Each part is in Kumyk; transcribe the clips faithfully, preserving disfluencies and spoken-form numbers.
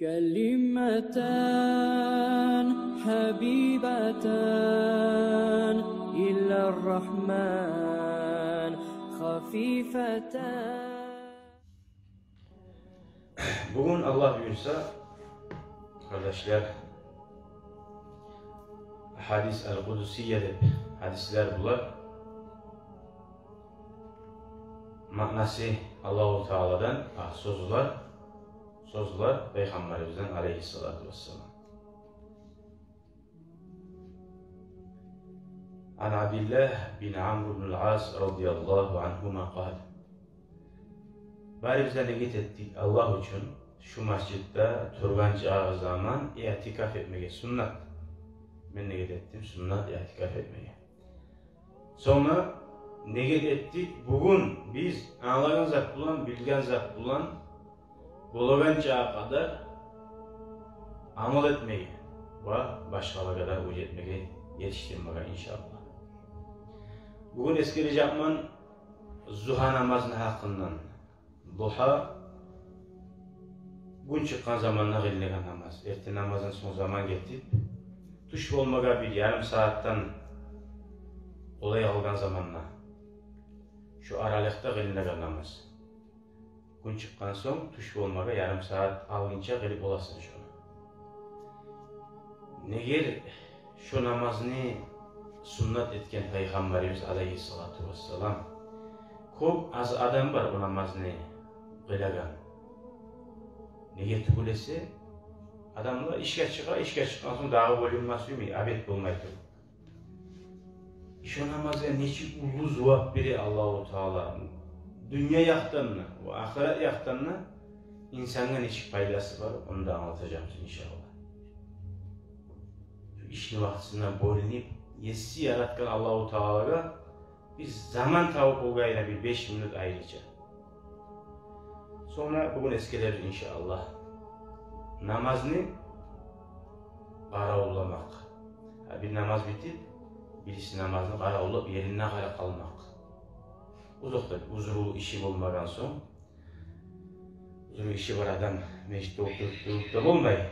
كلمتان حبيبتان إلى الرحمن خفيفتان. Бугюн, Аллагь буюрса, къардашлар, гьадис аль-къудусия деп гьадислер булар. Маънасы Аллагьу Тааладан, а сёзлер, сёзлер Пайхаммарыбыздан алейгьиссалату вассалам. عن عبد الله بن عمرو بن العاص رضي الله عنهما قال. Барыбыз да негет этдик Аллагь учун шу межитде тургъан чагъы заман иътикаф этмеге, суннат. Мен негет этдим суннат иътикаф этмеге. Сонг негет этдик бугюн биз англагъан зат булан, билген зат булан болагъан чагъы къадар амал этмеге ва башгъалагъа да уьйретмеге, етишдирмеге, иншааллагь. Бугюн эсгережекмен зугьа намазны гьакъындан. Зугьа гюн чыкъгъан заманда къылынагъан намаз. Эртен намаздан сонг заман гетип, тюш болмагъа бир ярым сагьатдан къолай къалгъан заманда, шу аралыкъда къылынагъан намаз. Гюн чыкъгъан сонг тюш болмагъа ярым сагьат къалгъынча къылып боласан шону. Неге шо намазны суннат этген Пайхаммарыбыз алейгьиссалату вассалам, кёп аз адам бар о намазны къылагъан. Неге тюгюл эсе, адамлар ишге чыгъа, ишге чыкъгъан сонг дагъы болмас сюймей, обед болмай туруп. Шо намазгъа нечик уллу зувап бере Аллагьу Таала. Дюнья якъдан да ва ахырат якъдан да инсангъа нечик пайдасы бар, ону да англатажакъбыз, иншааллагь. Шу ишни вакътисине бёлюнюп, Еси яратгъан Аллагьу Таалагъа бир заман табып болгъайына бир беш минут айрыча. Сонг бугюн эсгеребиз, иншааллагь, намазны къаравулламакъ. Гьа, бир намаз битип, бириси намазны къаравуллап, ерине къарап къалмакъ. Узакъда узрулу иши болмагъан сонг, узрулу иши бар адам межитде олтуруп, туруп да болмай.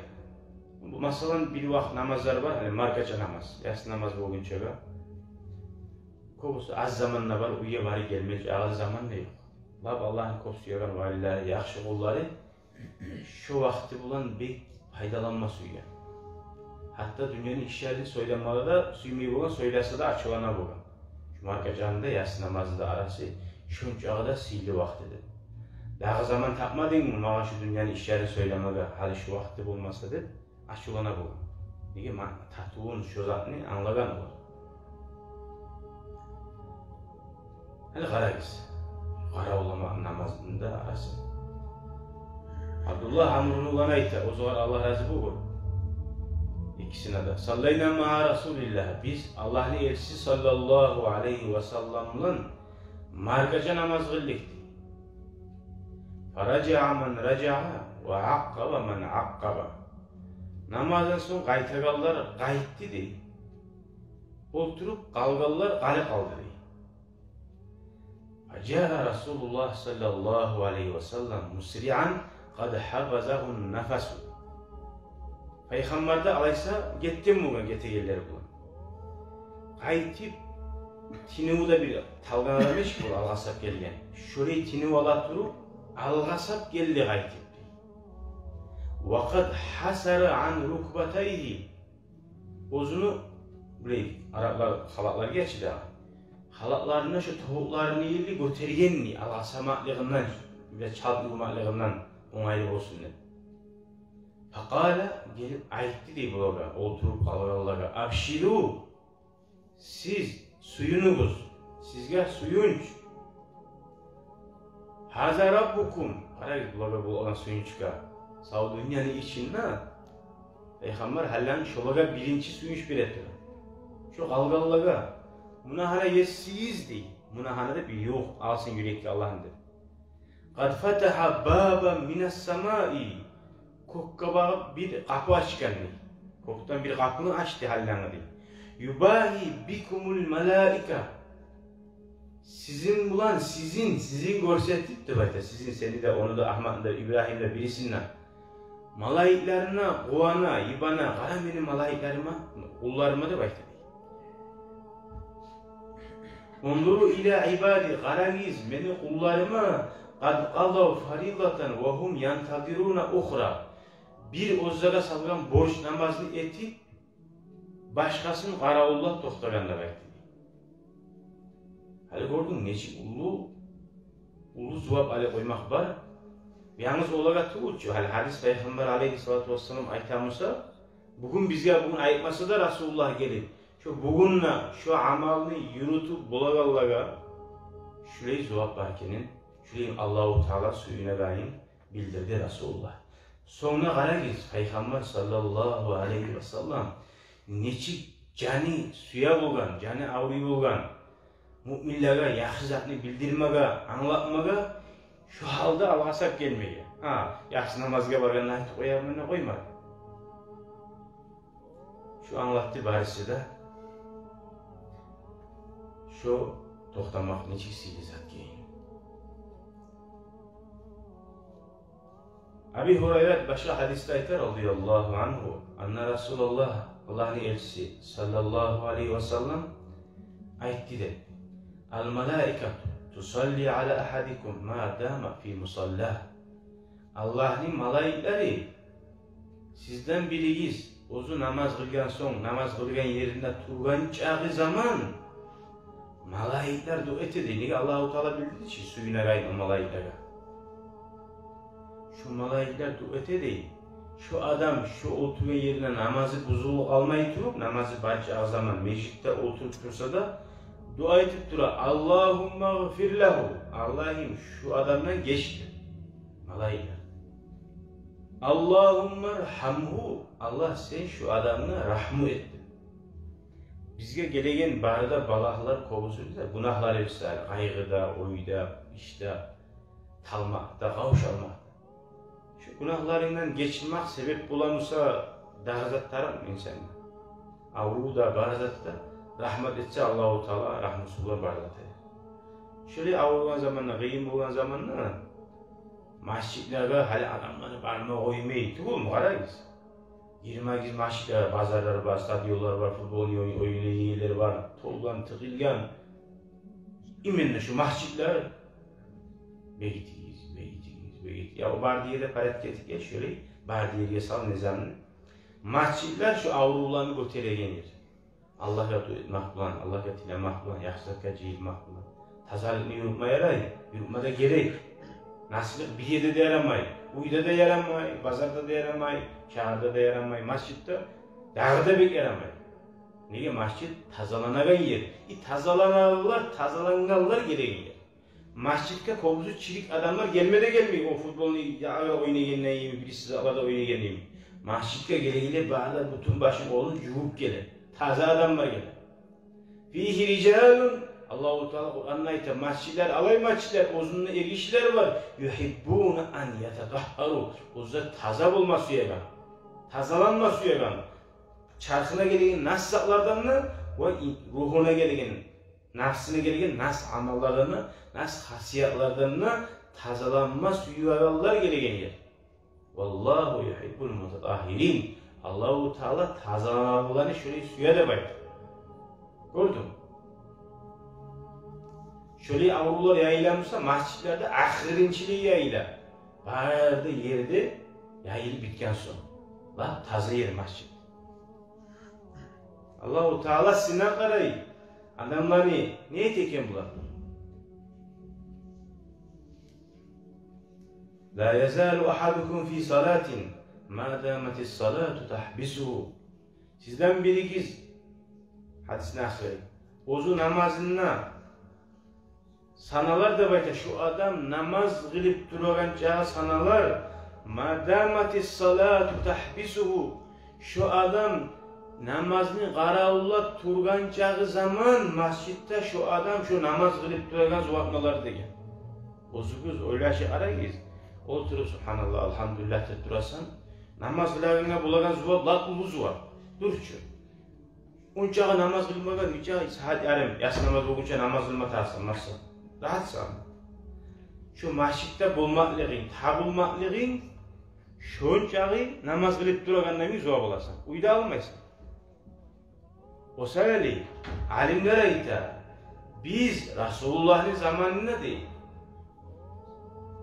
Бу, масала, бир вакъти намазлар бар, гьали маркача намаз, яссы намаз болгъунчагъа. Кёбюсю аз заман да бар, уьйге барып гелме чагъы заман да ёкъ. Лап Аллагьны кёп сюеген валилери, яхшы къуллары шо вакъти булан бек пайдаланма сюйген. Гьатта дюньяны ишлерин сёйлемеге де сюймей болгъан, сёйлесе де ачувлана болгъан. Шу маркачаны да, яссы намазны да арасы шончакъы да сыйлы вакъти эди. Дагъы заман тапмадынгмы магъа шу дюньяны ишлерин сёйлемеге, гьали шу вакъти болмаса деп ачувлана болгъан. Неге, ма-, татывун, шо затны англагъан олар. Гьали къарагъыз, къаравуллама намазны да арасы. Абдуллагь Амруланы айта, оьзюгер Аллагь рази болгъур, экисине де. صلينا مع رسول الله, биз Аллагьны элчиси саллаллагьу алайгьи ва саллам булан маркача намаз къылдыкъ, дей. فرجع من رجع وعقب من عقب. Намаздан сонг къайтагъанлар къайтды, дей. Олтуруп къалгъанлар къалып къалды, дей. فجاء رسول الله صلى الله عليه وسلم مسرعا قد حبسه النفس. Пайхаммар да алайса гетген болгъан, гетегенлери булан. Къайтып, тыныву да бир талгъан адам эди чи бу, алгъасап гелген. Шолай тынып ала туруп, алгъасап гелди къайтып. وقد حسر عن ركبتيه. Оьзюню, билей, араплар халатлар гечи де, халатларына шо тобукъларын йимик гётерген, дей, алгъасамакълыгъындан, бир чалт юрюмеклигинден онгайлы болсун деп. فقال, гелип айтды, дей, булагъа, олтуруп къалгъанлагъа: أبشروا, сиз сююнюгюз, сизге сююнч. هذا ربكم. Къарагъыз, булагъа болгъан сююнчге. Сав дюньяны ичинде Пайхаммар гьалланы шолагъа биринчи сююнч бере тура. Шо къалгъанлагъа. Муна гьана есигиз, дей. Муна гьана деп ювукъ алсын юрекге Аллагьны деп. قد فتح بابا من السماء. Кёкге багъып бир къапу ачгъан, дей. Кёкден бир къапуну ачды гьалланы, дей. يباهي بكم الملائكة. Сизин булан, сизин, сизин гёрсетип деп айта. Сизин, сени де, ону да, Агьматны да, Ибрагьимни де, бирисин де. Малайиклерине къувана, йыбана: «Къара мени малайиклериме, къулларыма», — деп айта. «Унзуру иля ибади, къарагъыз мени къулларыма, къад къадав фаридатан ва гьум янтазируна ухра. Бир оьзлеге салгъан борч намазны этип, башгъасын къаравуллап токътагъан», — деп айтды. Гьали гёрдюнг, нечик уллу, уллу зувап ала къоймакъ бар. Янгыз олагъа тюгюл чю, гьали гьадис Пайхаммар алейгьиссалату вассалам айта буса, бугюн бизге, бугюн айтмаса да Расулуллагь гелип, шо бугюн де шо амалны юрютюп болагъанлагъа шулай зувап бар экенин, шулай Аллагьу Таала сююнегенин билдирди Расулуллагь. Сонг да къарагъыз, Пайхаммар саллаллагьу алейгьи вассаллам нечик жаны сюе болгъан, жаны авруй болгъан муъминлеге яхшы затны билдирмеге, англатмагъа, шо гьалда алгъасап гелмеге. Гьа, яхшы намазгъа баргъанда айтып къоярман деп къоймады. Шо англатды барысы да. Шо токътамакъ нечик сыйлы зат экен. Аби Гьурайрат башгъа гьадисде айта, радияллагьу ангьу, анна Расулаллагь, Аллагьны элчиси, саллаллагьу алейгьи вассаллам, айтды деп: «Ал малаикату тусалли аля агьадикум ма дама фи мусаллагь». Аллагьны малайиклери сизден биригиз оьзю намаз къылгъан сонг, намаз къылгъан еринде тургъан чагъы заман, малайиклер дуа эте дей. Неге? Аллагьу Таала билдирди чи сююнегенин о малайиклеге. Шо малайиклер дуа эте дей. Шо адам шо олтургъан еринде намазы бузулуп къалмай туруп, намазы бар чагъы заман межитде олтуруп турса да, дуа этип тура: «Аллагьумма гъфир лагьу». Аллагьым, шо адамдан геч деп. Малайиклер. «Аллагьумма рхамгьу». Аллагь, сен шо адамгъа рагьму эт деп. Бизге гелеген бары да балагьлар кёбюсю де гюнагьларыбыз, къайгъыда, ойда, ишде, талмакъда, къавшалмакъда. Шо гюнагьларынгдан гечинмек себеп бола буса дагъы затлар инсангъа. Аврув да, бары зат да. Рагьмат этсе Аллагьу Таала, рагьмусу булан бары зат эте. Шолай авругъан заманда, къыйын болгъан заманда межитлеге гьали адамланы барма къоймай тюгюлмю, къарагъыз. Гирмегиз межитлеге, базарлар бар, стадионлар бар, футбол ой-, ойнайгъан ерлер бар, толгъан, тыгъылгъан. Именно шо межитлер бегитигиз, бегитигиз, бегитигиз. Я о бары ерде порядок этип гел, шолай бары ерге сал низамны. Межитлер шо аврувланы гётереген ер. Аллагьгъа дуа этмек булан, Аллагьгъа тилемек булан, яхшы затгъа жыйылмакъ булан. Тазалыкъны юрютме ярай, юрютме де герек. Насилик бир ерде де ярамай, уьйде де ярамай, базарда да ярамай, шагьарда да ярамай, межитде дагъы да бек ярамай. Неге? Межит тазаланагъан ер. И тазаланагъанлар, тазалангъанлар гелеген ер. Межитге кёбюсю чирик адамлар гелме де гелмей, о футболну ягъа ойнайгъанда йимик, бириси затларда ойнайгъанда йимик. Межитге гелегенлер бары да бютюн башын, къолун жувуп геле. Таза адамлар геле. Фигьи рижалун, Аллагьу Таала Къуранда айта, межитлер, алай межитлер, оьзюнде эргишилер бар. Югьиббуна ан ятатагьгьару, оьзлер таза болма сюеген, тазаланма сюеген. Чархына гелеген нас затлардан да ва и-, ругьуна гелеген, нафсына гелеген нас амаллардан да, нас хасиятлардан да тазаланма сюегенлер гелеген ер. Валлагьу югьиббул мутатагьгьирин. Аллагьу Таала тазаланагъанланы шолай сюе деп айта. Гёрдюнг? Шолай аврувлар яйыла буса, межитлерде ахырынчылай яйыла. Бары да ерде яйылып битген сонг, лап таза ер межит. Аллагьу Таала сынап къарай адамланы, не эте экен булар? Ла язалу агьадукум фи салатин ма даматис салату тагьбисугьу. Сизден биригиз, гьадисни ахыры, оьзю намазында саналар деп айта, шо адам намаз къылып турагъан чагъы саналар, ма даматис салату тагьбисугьу, шо адам намазны къаравуллап тургъан чагъы заман межитде шо адам шо намаз къылып турагъан зувапны алар деген. Оьзюгюз ойлашып къарагъыз. Олтуруп, субгьаналлагь, альгьамдулиллагь деп турасан, намаз къылагъангъа болагъан зувап лап уллу зувап. Дюр чю. Ончагъы намаз къылмагъа, нече сагьат ярым, ясы намаз болгъунча намаз къылма тарыкъсан, масала. Рагьатсан. Шо межитде болмакълыгъынг, табулмакълыгъынг, Шончакъы намаз къылып турагъандан кюйде зувап аласан. Уьйде алмайсан. О саялы алимлер айта, биз Расулуллагьны заманында, дей,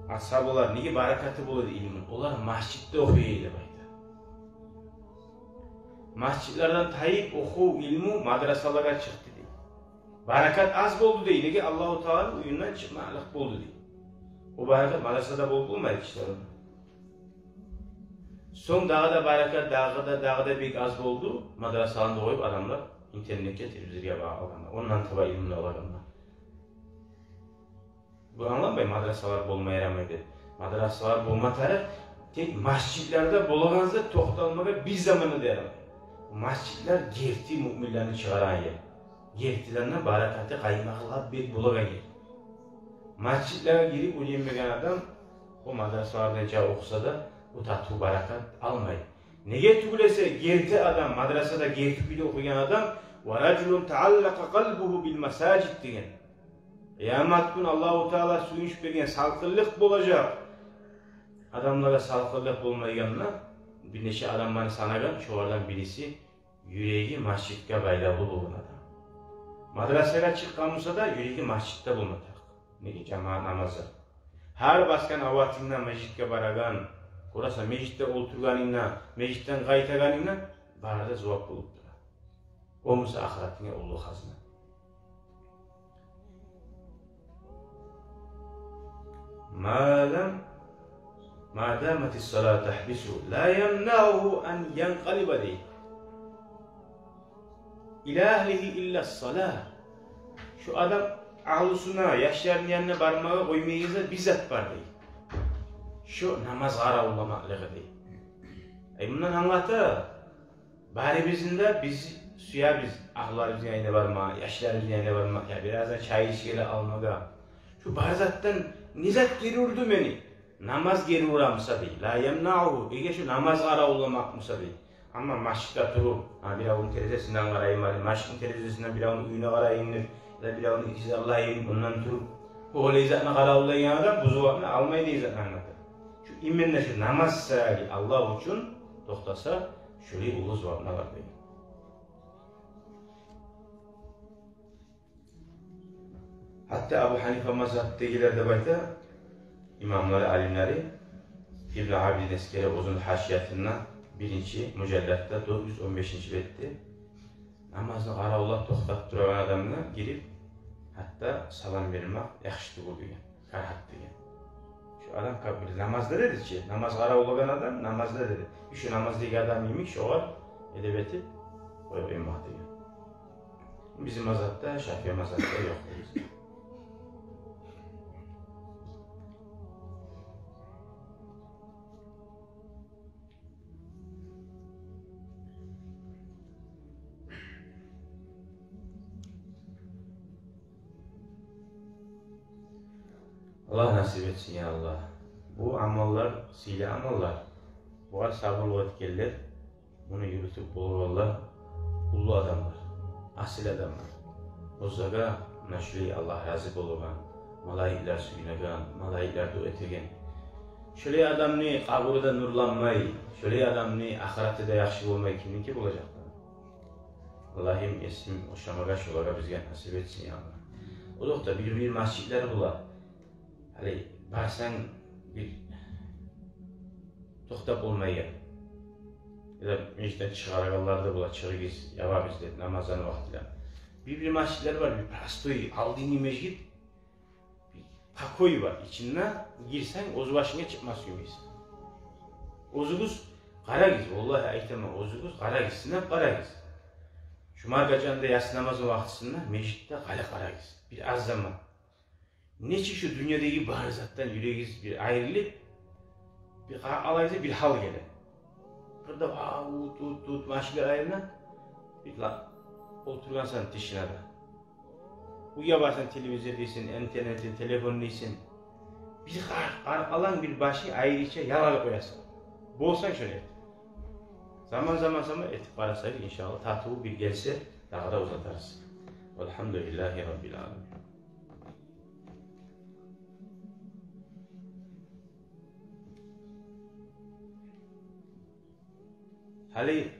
асгьабалар, неге баракаты бола эди илмуну, олар межитде охуй эди деп айта. Межитлерден тайып, охув, илму мадрасалагъа чыкъды, дей. Баракат аз болду, дей, неге Аллагьу Тааланы уьюнден чыкъмакълыкъ болду, дей. О баракат мадрасада болуп болмай эди, гишилер. Сонг дагъы да баракат, дагъы да, дагъы да бек аз болду, мадрасаланы къоюп, адамлар интернетге, телевизоргъа багъып алгъанда, ондан таба илмуну алагъанда. Бу англанмай, мадрасалар болма ярамай деп. Мадрасалар болма тарыкъ, тек межитлерде болагъан зат токъталмагъа бир заманда да ярамай. Межитлер герти муъминлени чыгъарагъан ер. Гертиден де баракаты къаймакълап бек болагъан ер. Межитлеге гирип уьйренмеген адам, о мадрасаларда нече охуса да, о татыв баракат алмай. Неге тюгюл эсе, герти адам, мадрасада герти кюйде охуйгъан адам, «Ва ражулун тааллакъа къалбугьу бил масажид» деген. Къыямат гюн Аллагьу Таала сююнч берген, салкъынлыкъ болажакъ. Адамлагъа салкъынлыкъ болмайгъанда, бир нече адамланы санагъан, шолардан бириси юреги межитге байлавлу болгъан адам. Мадрасагъа чыкъгъан буса да, юреги межитде болма тарыкъ. Неге? Жамаат намазы. Гьар басгъан абатынгда межитге барагъан, гёресен, межитде олтургъанынгда, межитден къайтагъанынгда, бары да зувап болуп тура. О буса ахыратынга уллу хазна. Ма лам, ма даматис салату тахбисугьу, ла ямнагьугьу ан янкъалиба, дей, ила агьлигьи иллас салагь. Шо адам агьлюсюне, яшларыны янына бармагъа къоймайгъан зат бир зат бар, дей. Шо намаз къаравулламакълыгъы, дей. Ай, мундан англата, барыбызны да биз сюебиз агьлюлерибизни янына барма, яшларыбызны янына барма, я бираз да чай ичгели алмагъа. Шу бар затдан не зат гери урду мени? Намаз гери ура буса, дей. Ла ямнагьугьу, эгер шу намаз къаравулламакъ буса, дей. Амма межитде туруп, гьа, биревню терезесинден къарайым, гьали межитни терезесинден биревню уьюне къарайым деп, я да биревню ичине алайым, ондан туруп, олай затны къаравуллайгъан адам бу зувапны алмай деген затны англата. Шу именно шу намаз саялы Аллагь учун токътаса, шолай уллу зувапны алар деген. Гьатта Абу Гьанифа мазгьабдагъылар деп айта имамлары, алимлери, Ибну Абидин эсгере оьзюню гьашиятында, биринчи мужаллатда, дёрт юз он бешинчи бетде, намазны къаравуллап токътап турагъан адамгъа гирип, гьатта салам бермек яхшы тюгюл деген, карагьат деген. Шу адам капир намазда деди чи, намаз къаравуллагъан адам намазда деди. Шу намаздагъы адам йимик шогъар эдеп этип къоюп къоймакъ деген. Бизин мазгьабда, Шафии мазгьабда ёкъ бизде. Аллагь насип этсин, я Аллагь. Бу амаллар сыйлы амаллар. Бугъар сабурлукъ этгенлер, муну юрютюп болгъанлар уллу адамлар, асил адамлар. Оьзлеге муна шулай Аллагь рази болагъан, малайиклер сююнеген, малайиклер дуа этеген. Шулай адамны къабуру да нурланмай, шулай адамны ахыраты да яхшы болмай кимники болажакъ? Аллагьым, есим, ошамагъа шолагъа бизге насип этсин, я Аллагь. Олай да бир-бир межитлер бола. Гьали барсанг, бир токътап болмайгъан. Я да межитден чыгъарагъанлар да бола, чыгъыгъыз, ябабыз деп, намаздан вакътиде. Бир-бир межитлер бар, бир простой, алдынгы межит, бир покой бар. Ичинде гирсенг, оьз башынга чыкъма сюймейсен. Оьзюгюз къарагъыз, валлагь айтаман, оьзюгюз къарагъыз, сынап къарагъыз. Жума гече де яссы намазны вакътисинде межитде къалып къарагъыз. Бир аз заман. Нечик шу дюньядагъы бар затдан юрегигиз бир айрылып, бир къарап алайса, бир гьал геле. Къырда, а, ут, ут, ут, машинлер айрыла. Бир ла-, олтургъансан тишинада. Уьйге барсанг, телевизор дейсен, интернет, телефон дейсен. Бир къар-, къарап алсанг, бир башынг айрыча ял алып къоясан. Болсанг шону эт. Заман-заман, заман этип къарасакъ, иншааллагь, татыву бир гелсе, дагъы да узатарбыз. Валгьамдулиллагьи раббил аламин. Гьали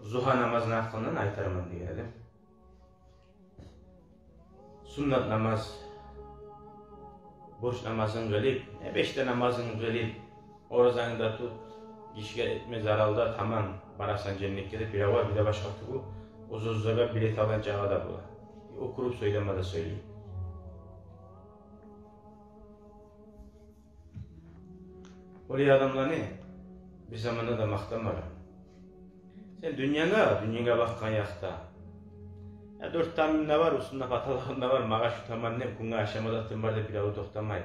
зугьа намазны гьакъындан айтарман деген эдим. Суннат намаз, борч намазынг къылып, э, беш де намазынг къылып, оразангны да тут, гишиге этме зарал да, таман, барасан женнетге деп, бирев бар, бир де башгъа тюгюл, оьз-оьзюне билет алгъан чагъы да бола. Оькюрюп сёйлеме де сёйлей. Олай адамланы бир заманда да макътамагъан. Сен дюньянгъа, дюньянгъа бакъгъан якъда, я дёрт тамим де бар, уьстюнде паталыгъым да бар, магъа шу таман деп, гюнге ашама затым бар деп бирев токътамай.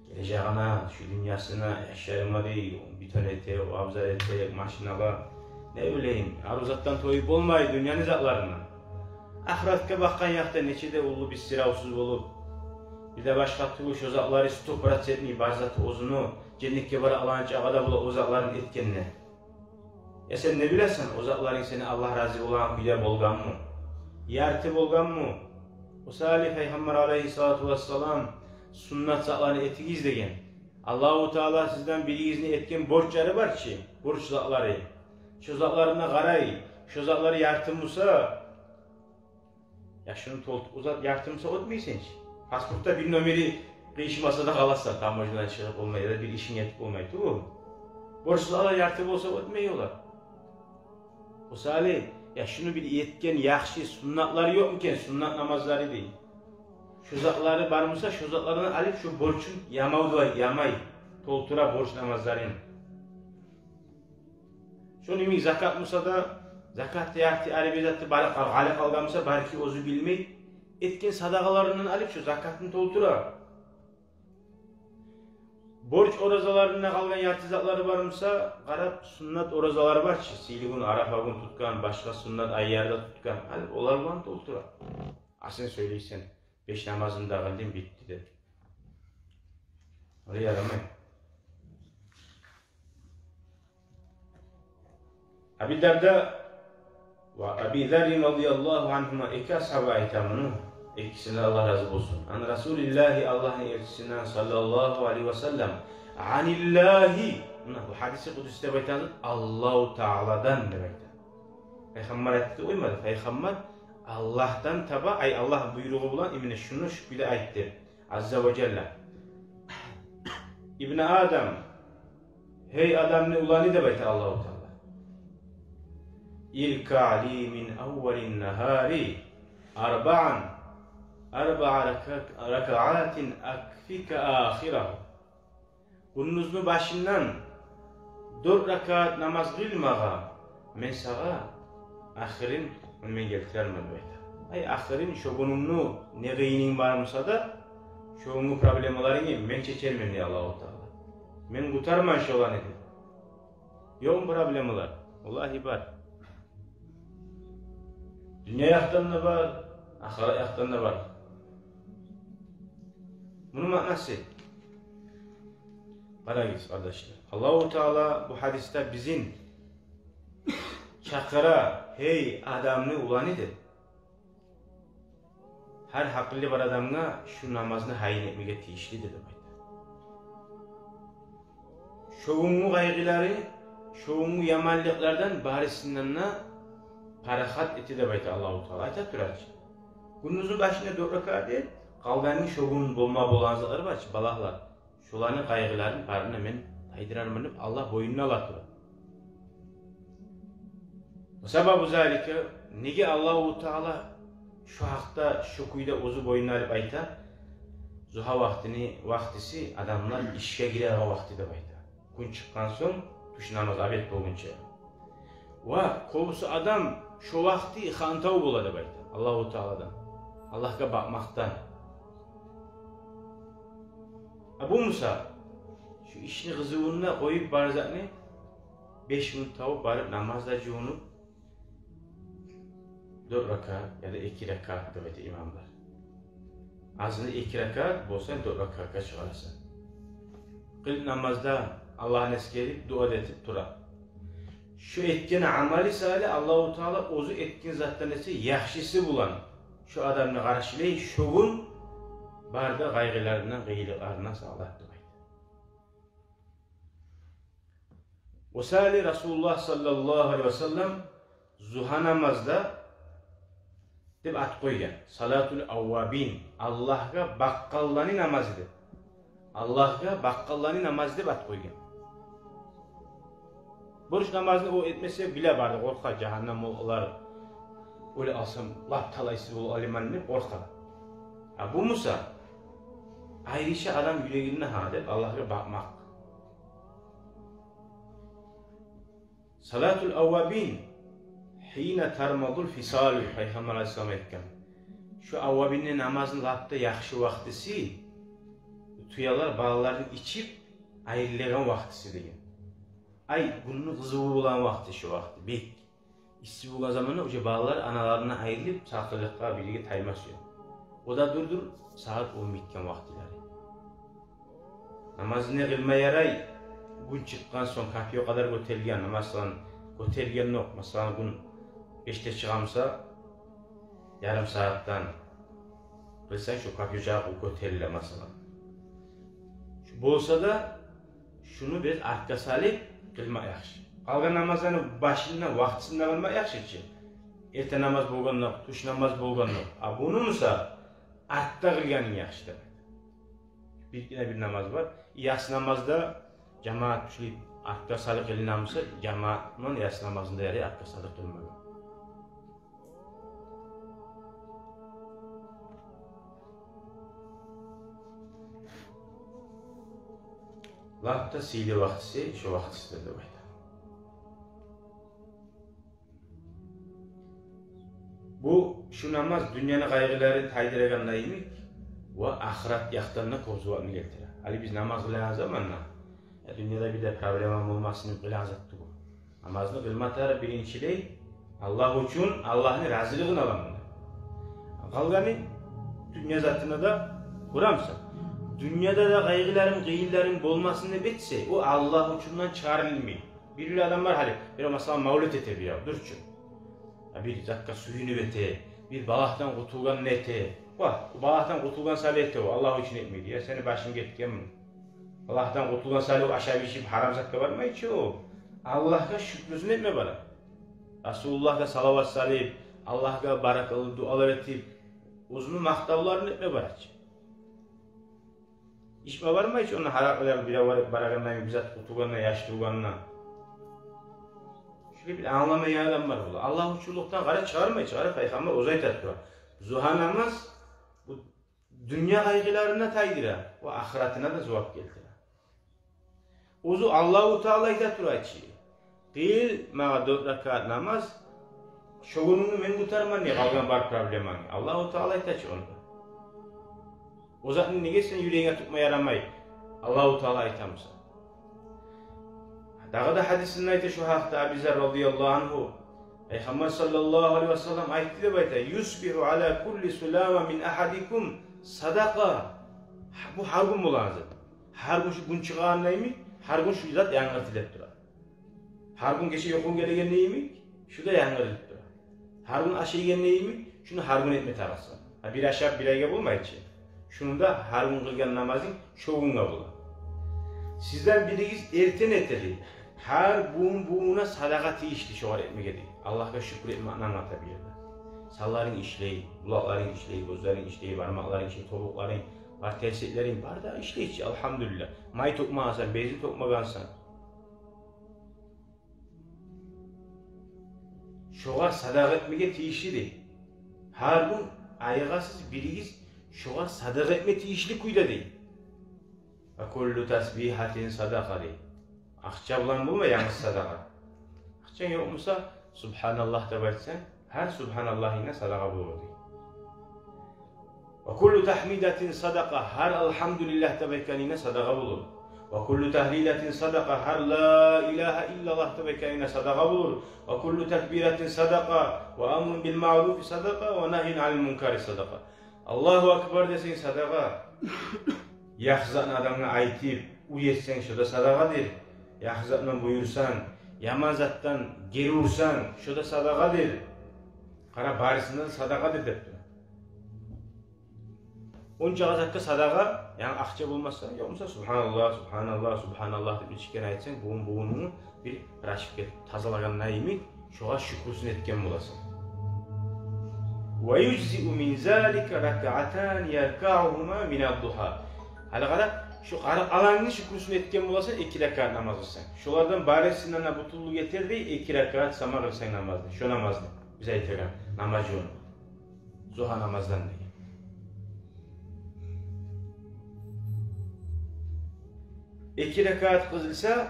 Гележегине, шу дюньясына, яшларыма дей, битон этейик, абзар этейик, машин алайыкъ. Не билейим, арив затдан тоюп болмай дюньяны затларына. Ахыратгъа бакъгъан якъда нече де уллу бир сыравсуз болуп, бир де башгъа тюгюл, шо затлары сто процентный бар зат оьзюню, женнетге бара алгъан чагъы да бола о затларын этгенде. Я сен не билесен, о затларынг сени Аллагь рази болагъан кюйде болгъанмы? Ярты болгъанмы? О саялы Пайхаммар алайгьиссалату вассалам суннат затланы этигиз деген. Аллагьу Таала сизден биригизни этген борчлары бар чы, борч затлары. Шо затларына къарай, шо затлары ярты буса, я шуну толтур, о зат ярты буса, оьтмейсен чи. Паспортда бир номери къыйышмаса да къаласан, таможнядан чыгъып болмай, я да бир ишинг этип болмай тюгюл. Борчлар ярты болса, оьтмей олар. О саялы, я шуну бир этген яхшы суннатлары ёкъму экен, суннат намазлары дей. Шо затлары бар буса, шо затлардан алып, шо борчун ямай да, ямай, толтура борч намазларын. Шону йимик закат буса да, закатда ярты ари бир затны бары къал-, къалы къалгъан буса, балики оьзю билмей, этген садагъаларындан алып шо закатын толтура. Борч оразаларында къалгъан ярты затлары бар буса, къарап, суннат оразалары бар чы, сыйлы гюн, Арафа гюн тутгъан, башгъа суннат айларда тутгъан, гьали олар булан толтура. А сен сёйлейсен, беш намазымны да къылдым, битди деп. Олай ярамай. Аби Дарда ва Аби Заррин радияллагьу ангьума, эки асгьаба айта муну, экисинден Аллагь рази болсун. Ан Расулиллагьи, Аллагьны элчисинден, саллаллагьу алайгьи ва саллам, аниллагьи. Муна бу гьадиси къудси деп айтагъан зат Аллагьу Тааладан деп айта. Пайхаммар айтды деп къоймады. Пайхаммар Аллагьдан таба, ай, Аллагь буйругъу булан именно шуну шу кюйде айтды. Азза ва жалла. Ибн Адам, гьей адамны уланы, деп айта Аллагьу Таала. Иркаъ ли мин аввалин нагьари арбаъан, арбаъа рака-, ракаатин акфика ахирагьу. Гюндюзню башындан дёрт ракаат намаз къыл магъа, мен сагъа ахырын мен гелтирермен, деп айта. Ай, ахырын, шо гюнюнгню не къыйынынг бар буса да, шо гюнгю проблемаларынгны мен чечермен, дей Аллагьу Таала. Мен къутарман шоланы, дей. Ёкъму проблемалар? Валлагьи бар. Дюнья якъдан да бар, ахырат якъдан да бар. Муну маънасы, къарагъыз, къардашлар. Аллагьу Таала бу гьадисде бизин чакъыра, гьей адамны уланы, деп. Гьар гьакъылы бар адамгъа шу намазны гьайын этмеге тийишли, деп айта. Шо гюнгю къайгъылары, шо гюнгю яманлыкълардан барысындан да парахат эте, деп айта Аллагьу Таала. Айта тура чы, гюндюзню башында дёрт ракаат эт, къалгъаны шо гюн болма болагъан затлар бар чы, балагьлар. Шоланы къайгъыларын барын да мен тайдырарман деп, Аллагь бойнуна ала тура. Ва сабабу залика, неге Аллагьу Таала шо гьакъда, шо кюйде оьзю бойнуна алып айта? Зугьа вакътини, вакътиси адамлар ишге гиреген вакъти, деп айта. Гюн чыкъгъан сонг, тюш намаз, обед болгъунча. Ва кёбюсю адам шо вакъти хантав бола, деп айта, Аллагьу Тааладан, Аллагьгъа бакъмакъдан. А бу буса, шу ишни къызывун да къоюп, бар затны, беш минут табып барып, намаз да жувунуп, дёрт ракаат яда эки ракаат деп айта имамлар. Азы эки ракаат болса, дёрт ракаатгъа чыгъарасан. Къылып намазда Аллагьны эсгерип, дуа да этип тура. Шо этген амалы саялы Аллагьу Таала оьзю этген затдан эсе яхшысы булан шо адамны къаршылай, шо гюн бары да къайгъыларындан, къыйынлыкъларындан сакълар, деп айта. Осали Расулуллагь саллаллагьу алайгьи ва саллам зугьа намазда деп ат къойгъан. Салатул аввабин, Аллагьгъа бакъгъанланы намазы деп. Аллагьгъа бакъгъанланы намазы деп ат къойгъан. Борч намазны о этмесе, биле бары да къоркъа, жагьаннам болуп къалар, оьле къалсам, лап талайсыз болуп къаларман деп къоркъа. А бу буса, айрыча адам юрегинде гьа деп Аллагьгъа бакъмакъ. Салатул аввабин, гьина тармадул фисалу, Пайхаммар алайгьиссалам айтгъан. Шу аввабинни намазны лап да яхшы вакътиси, тюелер балаларын ичип айрылагъан вакътиси деген. Ай, гюнню къызыву болгъан вакъти шу вакъти, бек исси болгъан заманда уже балалар аналарындан айрылып, салкъынлыкъгъа бирге таймас уьчюн. О да дюр-дюр сагьат он битген вакътилери. Намазны къылма ярай, гюн чыкъгъан сонг, капюя къадар гётерилген, масала, гётерилгендокъ, масала, гюн бешде чыгъа буса, ярым сагьатдан къылсанг, шо капюя чакъы гётериле, масала. Шу болса да, шуну бир артгъа салып къылмакъ яхшы. Къалгъан намазланы башында, вакътисинде къылмакъ яхшы чы. Эрте намаз болгъандокъ, тюш намаз болгъандокъ. А буну буса артда къылгъанынг яхшы деп. Биргине бир намаз бар. Яссы намазда жамаат тюшюп, артгъа салып къылына буса, жамаат булан яссы намазны да ярай артгъа салып къылмагъа. Лап да сыйлы вакътиси шо вакътисидир деп айта. Бу, шу намаз дюньяны къайгъыларын тайдырагъанда йимик, ва ахырат якъдан да кёп зувапны гелтире. Гьали биз намаз къылагъан заманда, я дюньяда бир де проблема болмасын деп къылагъан зат тюгюл. Намазны къылма тарыкъ биринчилей Аллагь учун, Аллагьны разилигин аламан деп. Къалгъаны дюнья затына да къурамсан. Дюньяда да къайгъыларым, къыйынларым болмасын деп этсе, о Аллагь учундан чыгъарылмай. Бир-бир адам бар гьали, бир, масала, мавлет эте бирев, дюр чю. А бир затгъа сююнюп эте, бир балагьдан къутулгъанны эте. Ва, балагьдан къутулгъан саялы эте о, Аллагь учун этмей. Я сени башынг гетгенми? Балагьдан къутулгъан саялы ашап-ичип, гьарам затгъа бармай чы о. Аллагьгъа шюкюрюн этме бара. Расулуллагьгъа салават салып, Аллагьгъа баракаллы дуалар этип, оьзюню макътавларын этме бара чы. Ичме бармай чы, ону гьаракъылар бир бар-, барагъанда, бир зат къутулгъанда, яш тувгъанда. Шулай бир англамайгъан адам бар бола. Аллагь учунлукъдан къара чыгъармай, чыгъара, Пайхаммар оьзю айта тура. Зугьа намаз бу дюнья къайгъыларына тайдыра, ва ахыратына да зувап гелтире. Оьзю Аллагьу Таала айта тура чы: «Къыл магъа дёрт ракаат намаз, шо гюнюнгню мен къутарман дей, къалгъан бар проблемангны». Аллагьу Таала айта чы онда. О затны неге сен юрегинге тутма ярамай, Аллагьу Таала айта буса? Дагъы да гьадисинде айта шу гьакъда Аби Зар радияллагьу ангьу. Пайхаммар саллаллагьу алайгьи ва саллам айтды деп айта: «Юсбигьу ала кулли сулама мин агьадикум садакъа». Бу гьар гюн болагъан зат. Гьар гюн шу гюн чыгъагъанда йимик, гьар гюн шу зат янгыртылып тура. Гьар гюн гече юхунг гелегенде йимик, шу да янгырылып тура. Гьар гюн ашайгъанда йимик, шуну гьар гюн этме тарыкъсан. Гьа, бир ашап бир айгъа болмай чы. Шуну да гьар гюн къылгъан намазынг шо гюнге бола. Сизден биригиз эртен-эртен гьар бугюн-бугюнге садагъа тийишли шогъар этмеге дей. Аллагьгъа шюкюр этмекни англата бу ерде. Санларынг ишлей, къулакъларынг ишлей, гёзлеринг ишлей, бармакъларынг ишлей, тобукъларынг, бар терсеклеринг, бары да ишлей чи, алгьамдулиллагь. Май тёкмегенсен, бензин тёкмегенсен. Шогъар садагъа этмеге тийишли дей. Гьар гюн айыгъасыз биригиз шогъар садагъа этме тийишли кюйде дей. «Ва куллу тасбигьатин садакъа» дей. Акъча булан болмай янгыз садагъа. Акъчанг ёкъ буса, «Субгьаналлагь» деп айтсанг, гьар субгьаналлагьынга садагъа болур дей. «Ва куллу тагьмидатин садакъа», гьар «Алгьамдулиллагь» деп айтгъанынга садагъа болур. «Ва куллу тагьлилатин садакъа», гьар «Ла илагьа иллаллагь» деп айтгъанынга садагъа болур. «Ва куллу такбиратин садакъа», «Ва амрун бил маъруфи садакъа, ва нагьюн анил мункари садакъа». «Аллагьу акбар» десенг, садагъа. Яхшы затны адамгъа айтып, уьйретсенг, шо да садагъадыр. Яхшы затдан буюрсанг, яман затдан гери урсанг, шо да садагъадыр. Къара, барысында да садагъадыр деп тура. Онча къазакъгъа садагъа, яни акъча болмаса, ёкъ буса, «Субгьаналлагь, субгьаналлагь, субгьаналлагь» деп нечакъы айтсанг, бугюн бугюнюнгню бир рашивге тазалагъан йимик, шогъар шюкюрсюн этген боласан. «Ва южзиу мин залика ракаатани яркаухума минад-дугьа». Гьали къара, шу къаркъарангны шюкюрсюн этген боласан эки ракаат намаз къылсанг. Шолардан барысындан да бютюнлюк этер дей эки ракаат сама къылсанг намазны. Шо намазны, биз айтагъан намаз ёну. Зугьа намаздан деген. Эки ракаат къылса,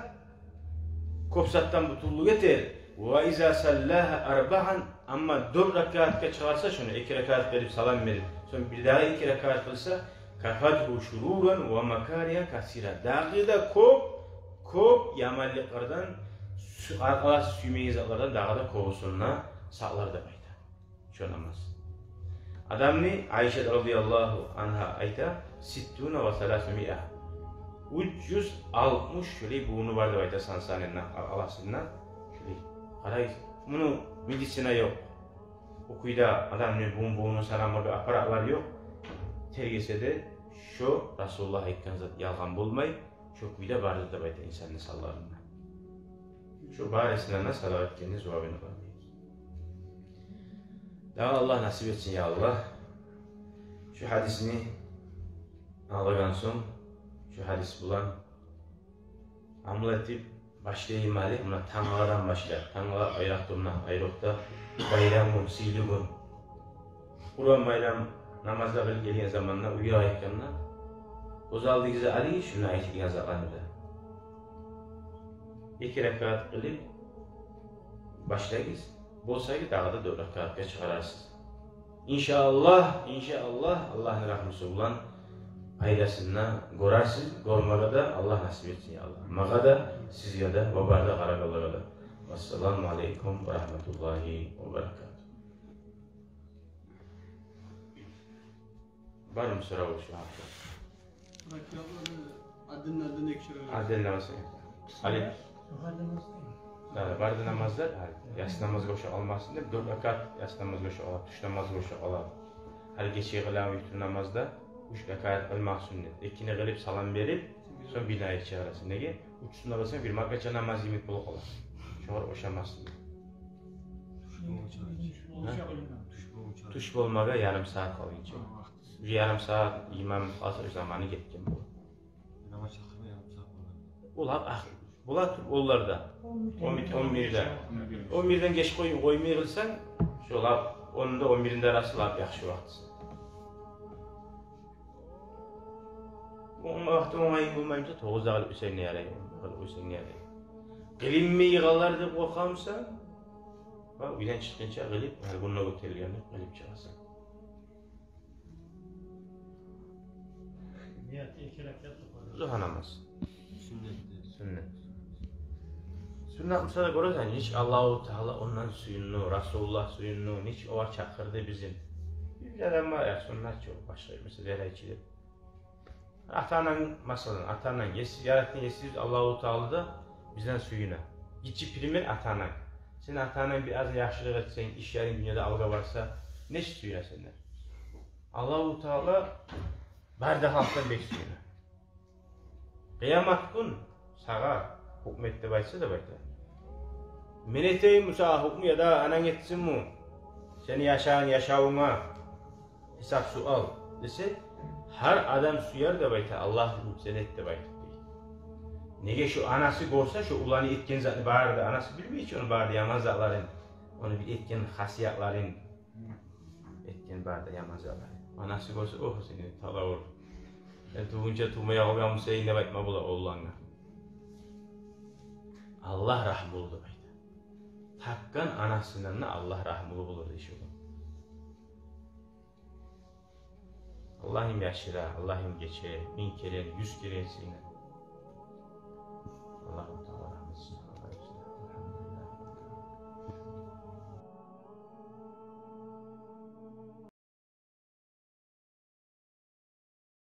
кёп затдан бютюнлюк этер. «Ва иза саллагьа арбагьан», амма дёрт ракаатгъа чыгъарса шуну, эки ракаат къылып салам берип, сонг бир дагъы эки ракаат къылса, «кафатгьу шуруран ва макаригьа касира». Дагъы да кёп, кёп яманлыкълардан, сю-, къаркъарасы сюймейген затлардан дагъы да кёбюсюн сакълар деп айта. Шо намаз. Адамны, Айшат радияллагьу ангьа айта, «ситтуна ва саласумиа». Уьч юз алтмыш шулай бугюню бар деп айта, сан санындан, къаркъарасындан шулай. Къарайсыз, муну медицина ёкъ. Бу кюйде адамны бугюн бугюню санамагъа аппаратлар ёкъ. Тергесе де, шо Расулуллагь айтгъан зат ялгъан болмай. Шо кюйде барды деп айта инсанны санларында. Шо барысындан да садагъа этгенни зувабын алар. Дагъы Аллагь насип этсин, я Аллагь. Шо гьадисни англагъан сонг, шо гьадис булан амал этип башлайым гьали, муна тангаладан башлап. Тангала айрокъда, муна айрокъда байрам гюн, сыйлы гюн. Къурбан байрам намазда къылып гелген заманда, уьйге къайтгъанда, гёз алдыгъызгъа алыгъыз шунда айтылгъан затланы да. Эки ракаат къылып башлагъыз, болса дагъы да дёрт ракаатгъа чыгъарарсыз. Иншааллагь, иншааллагь, Аллагьны рагьмусу булан пайдасын да гёрерсиз, гёрмеге де Аллагь насип этсин, я Аллагь. Магъа да, сизге де, ва бары да къарагъанлагъа да. Вассаламу алейкум ва рагьматуллагьи ва баракатугь. Бармы сорав шу гьакъда? Ракатланы отдельно, отдельно эки керен. Отдельно болса. Гьали. Зугьа намаз. Да, да, бары да намазлар, гьали, яссы намазгъа ошап къалмасын деп, дёрт ракат яссы намазгъа ошап къала, тюш намазгъа ошап къала. Гьали гече къылагъан витр намазда уьч ракат къылмакъ сюннет. Экини къылып, салам берип, сонг бирин айтып чыгъарасан. Неге? Уьчюсюн де къылсанг, бир макъача намаз йимик болуп къала. Шогъар ошамасын. Тюш болгъунча. Гьа? Тюш болгъунча. Тюш болмагъа ярым сагьат къалгъынча. Гьа, вакътиси. Бир ярым сагьат, имам къалса, заманы гетген бола. Намаз чакъырма ярым сагьат бола. Ол гьакъ, гьакъ, бола туруп онларда. Он бир, он бирде. Он бирден геч къой-, къоймай къылсанг, шо лап онда, он биринде арасы лап яхшы вакътиси. Онда вакъти онгайынг болмай буса, тогъузда къылып къойсанг да ярай, онда къылып къойсанг да ярай. Къылынмай къалар деп къоркъамусан, ва уьйден чыкъгъынча къылып, гьали гюн де гётерилген деп къылып чыгъасан. Ният эки ракат да къылар. Зугьа намаз. Сюннет де. Сюннет. Сюннет буса да гёресен, нечик Аллагьу Таала ондан сююндю, Расулуллагь сююндю, нечик огъар чакъырды бизин. Бир адам бар, я, сюннет ёкъ, башгъа, масала, ярайчы деп. Ата-ананг, масала, ата-ананг, Есибиз, яратгъан Есибиз Аллагьу Таала да бизден сююне. Гиччи пример ата-ананг. Сен ата-ананга бир аз яхшылыкъ этсенг, ишлеринг дюньяда алгъа барса, нечик сююне сенден? Аллагьу Таала бары да халкъдан бек сююне. Къыямат гюн сагъа гьукму эт деп айтса деп айта. Мен этейимми сагъа гьукму, яда ананг этсинми? Сени яшагъан яшавунга гьисап-суал десе, гьар адам сюер деп айта, Аллагь, сен эт деп айтып дей. Неге, шо анасы гёрсе, шо уланы этген затны бары да, анасы билмей чи ону бары да яман затларын, ону бир этген хасиятларын, этген бары да яман затларын. Анасы гёрсе, ох, сени талавур. Сен тувгъунча тувмай къалгъан бусанг деп айтма бола уланына. Аллагь рагьмулу деп айта. Тапгъан анасындан да Аллагь рагьмулу болур дей шо. Аллагьым яшыра, Аллагьым гече, минг керен, юз керен сыйына. Аллагьу